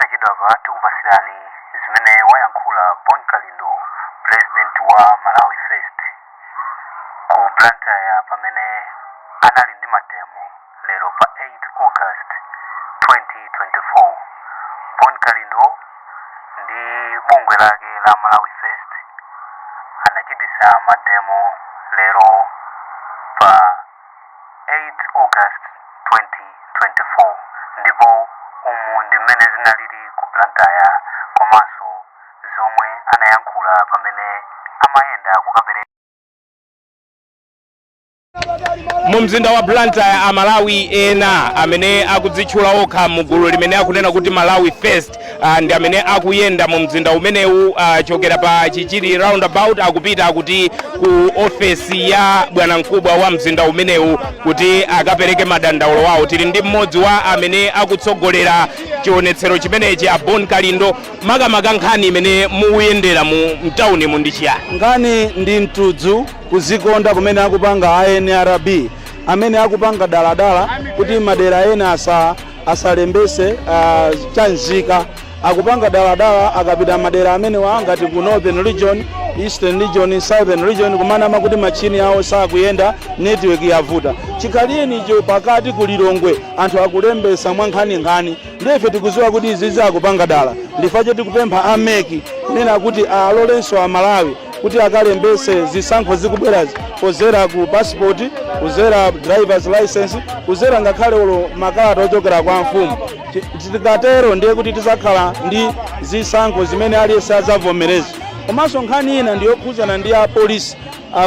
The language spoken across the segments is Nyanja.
Posachedwapa tikupasirani zimene wayankhula Bon Kalindo, president wa Malawi First ku Blantyre, pamene anali ndi mademo lero pa 8 August 2024. Bon Kalindo ndi bungwe lake la Malawi First anachitisa mademo lero pa 8 August 2024, ndipo umu ndi mmene zinalili ku Blantyre komanso zomwe anayankhula pamene amayenda kukapereka. Mu mzinda wa Blantyre, Amalawi ena amene akudzitchula okha mu gulu limene akunena kuti Malawi First ndi amene akuyenda mu mzinda umenewu chokera pa Chichiri Roundabout, akupita akuti ku ofesi ya bwanamkubwa wa mzinda umenewu kuti akapereke madandaulo awo. Tili ndi mmodzi wa amene akutsogolera chionetsero chimenechi, a Bon Kalindo. Makamaka nkhani imene mukuyendera mu mtaunimu ndi chiyani? Nkhani ndi mtudzu kuzikonda kumene akupanga a NRB, amene akupanga daladala kuti madera ena asalembese chanzika. Akupanga daladala akapita madera amenewa ngati ku Northern Region, Eastern Region, Southern Region, kumanama kuti machini awo sakuyenda, network yavuta. Chikhaliyenicho pakati ku Lilongwe anthu akulembesa mwa nkhaninkhani. Ndife tikuziwa kuti izi akupanga dala. Ndifache tikupempha a MEC kunena kuti alolenso Amalawi kuti akalembese zisankho zikubwerazi pozera ku passport, kuzera driver's license, kuzera ngakhale olo makalata ochokera kwa mfumu. Tikatero ndiye kuti tizakhala ndi zisankho zimene aliyense adzavomereze. Komanso nkhani ina ndiyokhuzana ndi apolisi,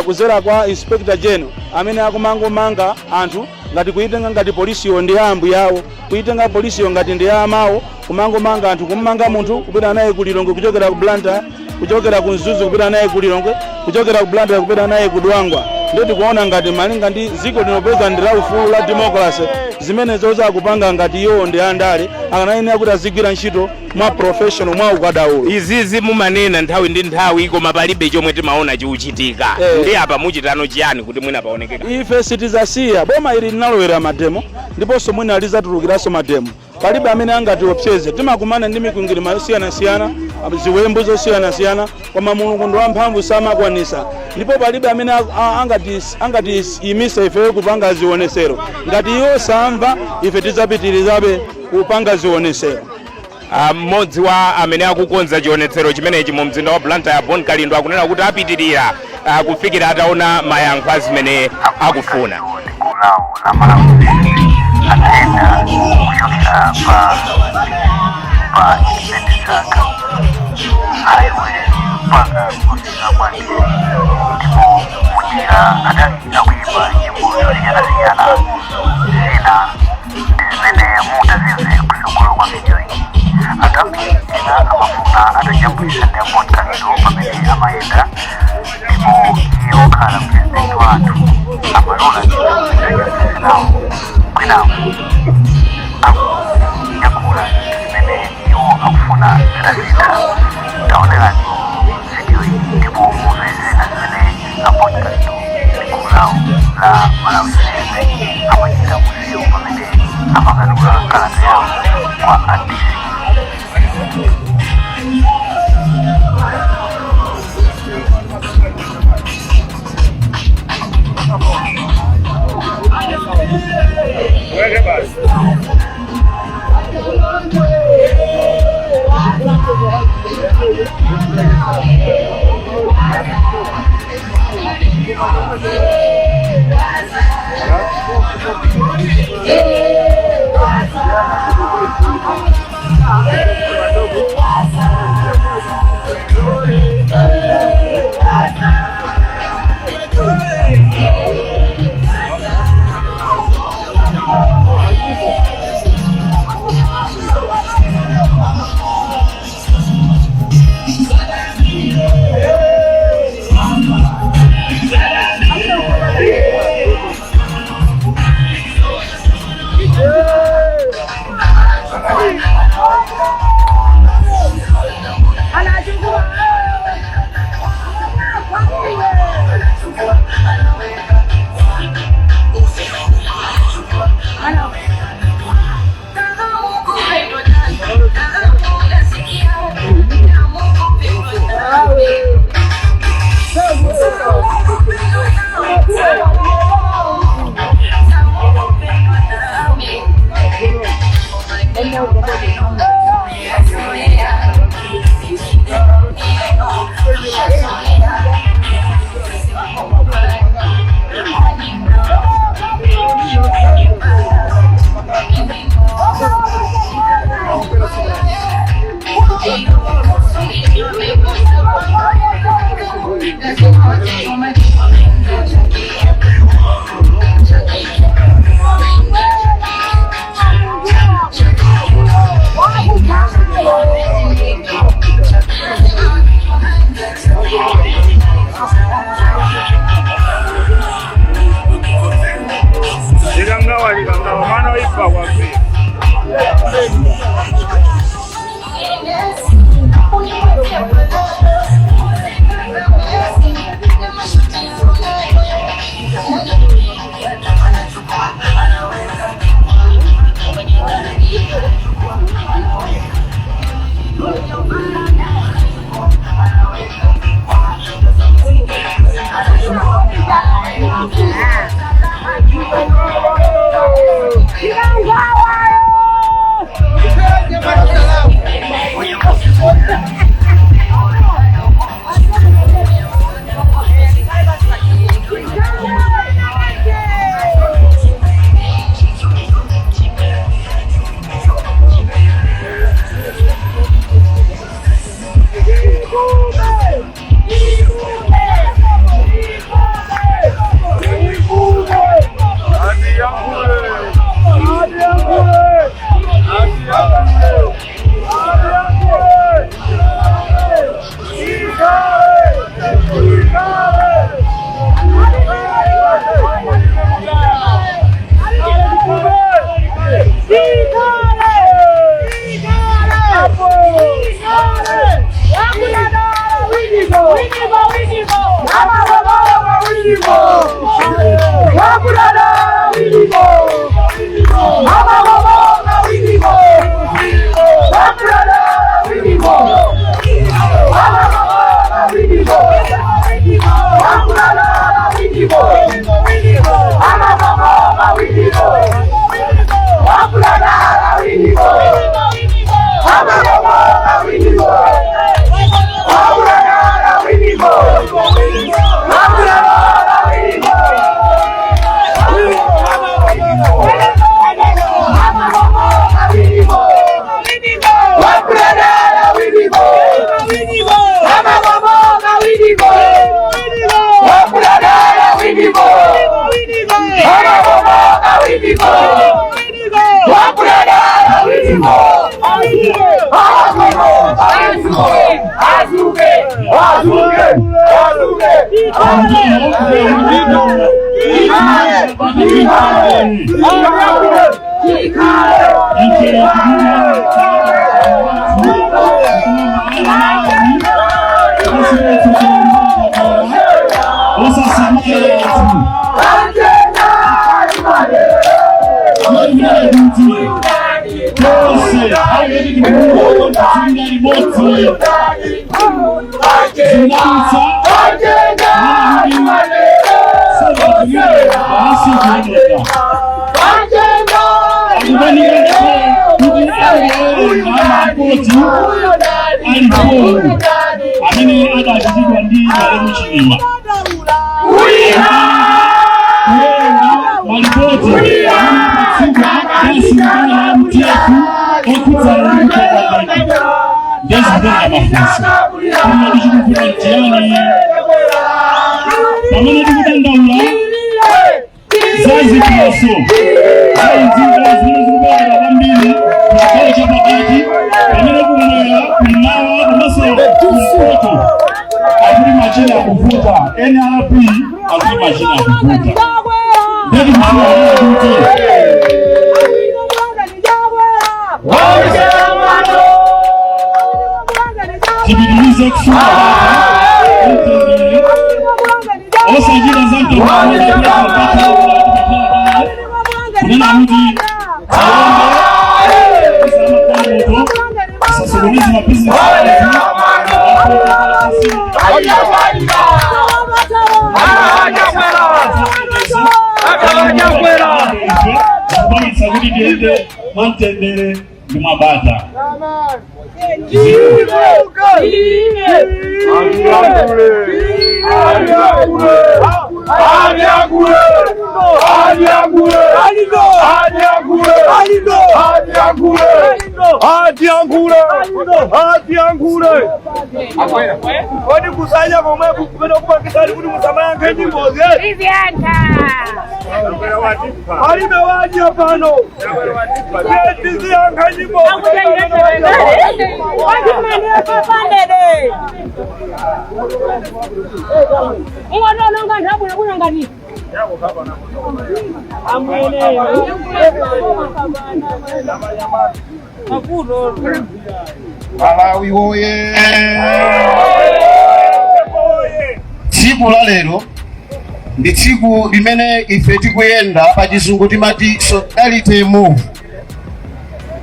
kuzera kwa Inspector General amene akumangomanga anthu ngati kuitenga ngati polisiyo ndi ambu yawo, kuitenga polisiyo ngati ndi amawo, kumangomanga anthu, kummanga munthu kupita naye ku Lilongwe kuchokera ku Blantyre, kuchokera ku Mzuzu kupita naye ku Lilongwe, kuchokera ku Blantyre kupita naye ku Dwangwa. Ndiye tikuona ngati malinga ndi dziko linopeza ndi la ufulu, la democracy, zimene zozakupanga ngati iwo ndi andale, akanayenera kuti azigwira ntchito mwa professional, mwa ukadaulo. Izizi mumanena nthawi ndi nthawi, koma palibe chomwe timaona chikuchitika. Ndi apa muchitano chiyani kuti mwina paonekeka? Ife sitizasiya. Boma ili linalowera mademo, ndiponso mwina lizatulukiranso mademo. Palibe amene angatiopseze. Timakumana ndi mikwingwirima yosiyanasiyana, ziwembu zosiyanasiyana, koma Mulungu ndi wamphamvu, samakwanisa, ndipo palibe amene angatiyimise ifeyo kupanga zionesero. Ngati iwo samva, ife tidzapitirizabe kupanga zionesero. Mmodzi wa amene akukonza chionetsero chimenechi mu mzinda wa Blantyre, Bon Kalindo, akunena kuti apitirira kufikira ataona mayankho a zimene akufuna. Ndi gulu lawo la Malawi First anayenda kuchokera pa Independence Highway mpaka kufika kwa DC, ndipo munjira adali akuyimba nyimbo zosiyanasiyana. Zina ndi zimene mutazimve kusogolo kwa video iyi. Anthu ambiri ena amafuna atajambulisa ndi a Bon Kalindo pamene amayenda, ndipo iye okhala president wa anthu amalola ndithu nawo, kwinaku akuyankhula zimene iwo akufuna zitasintha. Taonerani video iyi ndipo mumve zina zimene a Bon Kalindo ndi gulu lawo la Malawi First amachita munsewu pamene amakatula kalata yawo kwa a DC. Chikangawa, chikangawa, mwana oipa kwambiri. Amene adachitidwa ndi malemu Chilima kuwerenga malipoti amene apatsidwa okhudzana ndi kuphedwa kwake, ndezikutenga mafunso koma tichikufuna mtiyani pamene tikudandaula zaziphaso zainzinga zimene zikupereka kwambiri kuchigawo chapakati, pamene kumwera, kummawa komanso kumpoto akuti machina akuvuta. NRB akuti machina akuvuta. Ndeti kufunira kuti tipitilize kusunga mtendere, osachita za mtendere, kunena kuti moto tisasokoneze mabizinesi. Kupangitsa kuti tiyende mwamtendere. ndi mwabata. Kodi kusanya komwe kumene kupangitsani kuti musamayankhe nyimbozi? Palibe wadya pano, tiziyankha nyimbozi. Malawi woye! Tsiku la lero ndi tsiku limene ife tikuyenda, pa Chizungu timati solidarity move.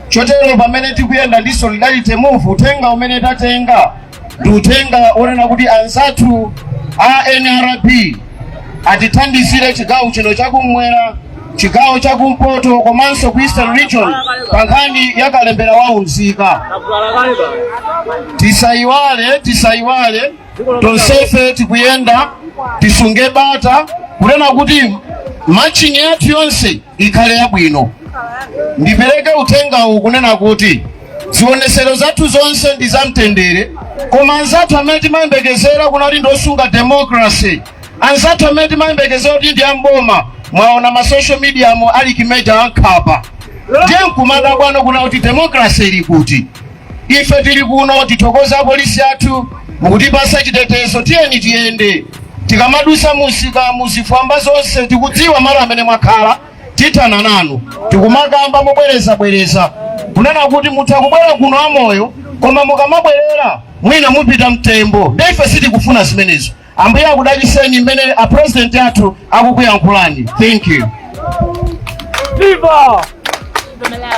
Chotero pamene tikuyenda ndi solidarity move, uthenga umene tatenga ndi uthenga onena kuti anzathu a NRB atithandizire chigawo chino chakumwera, chigawo chakumpoto komanso ku Eastern Region pa nkhani ya kalembera wa unzika. Tisayiwale, tisayiwale, tonsefe tikuyenda tisunge bata, kunena kuti marching yathu yonse ikhale yabwino. Ndipereke uthengawu kunena kuti zionesero zathu zonse ndi zamtendere, koma anzathu amene timayembekezera kunali ndosunga democracy, anzathu amene timayembekezera kuti ndi amboma, mwaona ma social media mo ali kimeja ankhapa. Ndiye nkumadabwano kuna kuti democracy ili kuti? Ife tili kuno, tithokoza apolisi athu mukutipasa chitetezo. Tiyeni tiyende, tikamadusa musika muzifwamba zonse tikudziwa malo amene mwakhala, tithana nanu. Tikumakamba mobwerezabwereza kunena kuti mutha kubwera kuno amoyo, koma mukamabwerera mwina mupita mtembo. Ndiye ife sitikufuna zimenezo. Ambuye akudaliseni mmene a president athu akukuyankhulani. Thank you.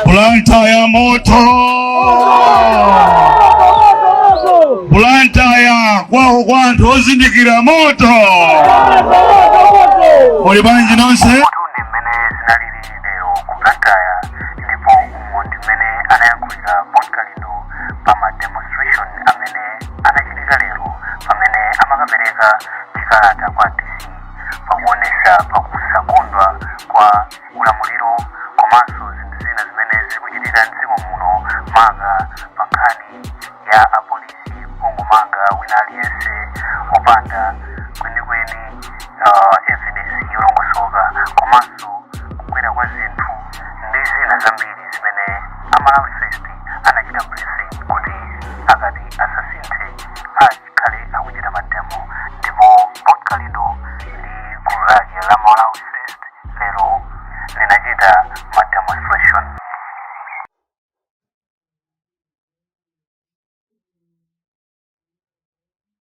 Blantyre moto! Blantyre kwawo kwa anthu ozindikira, moto! Muli bwanji nonse? Umu ndi mmene zinalili lero ku Blantyre, ndipo umu ndi mmene anayankhulira Bon Kalindo pa ma demonstration amene anachitika lero pamene amakapereka chikalata kwa DC pakuonesa pakusakondwa kwa ulamuliro komanso zinthu zina zimene zikuchitika mdziko muno, maka pa nkhani ya apolisi kungomanga wina aliyense opanda kwenikweni evidence yolongosoka, komanso kukwera kwa zinthu ndi zina zambiri zimene a Malawi First anachita briefing kuti akati asasinthe akhale akuchita mademo. Ndipo Bon Kalindo ndi gulu lake la Malawi First lero linachita ma demonstration.